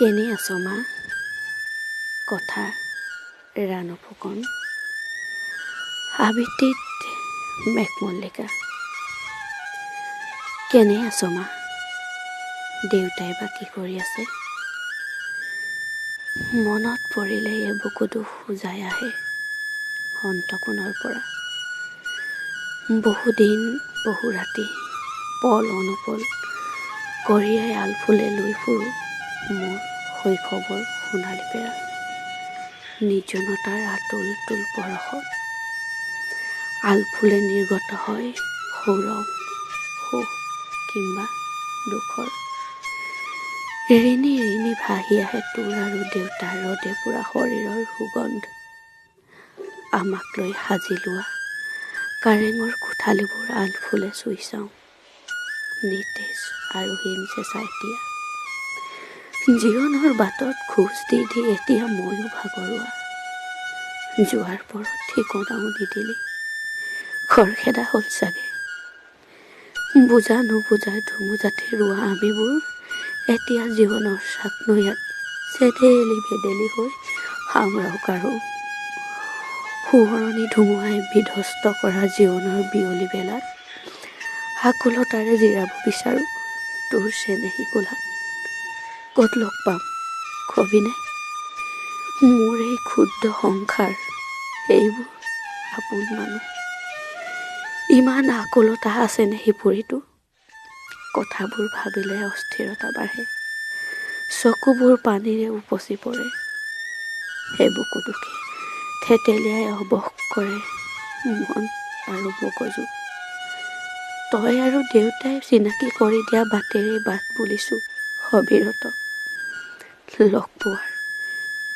কেনে আছ মা? কথা ৰাণু ফুকন। আবৃত্তিত মেঘমল্লিকা। কেনে আছ মা? দেউতাই বা কি কৰি আছে? মনত পৰিলে এবুকু দুখ উজাই আহে অন্তকোণৰ পৰা। বহুদিন বহু ৰাতি পল অনুপল কঢ়িয়াই আলফুলে লৈ ফুৰোঁ মোৰ শৈশৱৰ সোণালী পেৰা। নিৰ্জনতাৰ আতুল তুল পৰশত আলফুলে নিৰ্গত হয় সৌৰভ, সুখ কিম্বা দুখৰ। ৰিণি ৰিণি ভাহি আহে তোৰ আৰু দেউতাৰ ৰ'দে পোৰা শৰীৰৰ সুগন্ধ। আমাক লৈ সাজি লোৱা কাৰেঙৰ কোঠালিবোৰ আলফুলে চুই চাওঁ। নিতেজ আৰু হিমচেঁচা এতিয়া জীৱনৰ বাটত খোজ দি দি এতিয়া ময়ো ভাগৰুৱা। যোৱাৰ পৰত ঠিকনাও নিদিলি, খৰখেদা হ'ল চাগে। বুজা নুবুজা ধুমুজাতে ৰোৱা আমিবোৰ এতিয়া জীৱনৰ চাকনৈয়াত চেদেলি ভেদেলি হৈ হামৰাও কাঢ়ো। সোঁৱৰণি ধুমুহাই বিধ্বস্ত কৰা জীৱনৰ বিয়লি বেলাত আকুলতাৰে জিৰাব বিচাৰোঁ তোৰ চেনেহী কোলাত। ক'ত লগ পাম কবিনে? মোৰ এই ক্ষুদ্ৰ সংসাৰ, এইবোৰ আপোন মানুহ। ইমান আকুলতা আছেনে সিপুৰীটো? কথাবোৰ ভাবিলে অস্থিৰতা বাঢ়ে, চকুবোৰ পানীৰে উপচি পৰে। সেইবুকু দুখে থেতেলিয়াই অৱশ কৰে মন আৰু মগজু। তই আৰু দেউতাই চিনাকি কৰি দিয়া বাটেৰেই বাট বুলিছোঁ অবিৰত লগ পোৱাৰ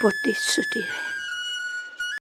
প্ৰতিশ্ৰুতিৰে।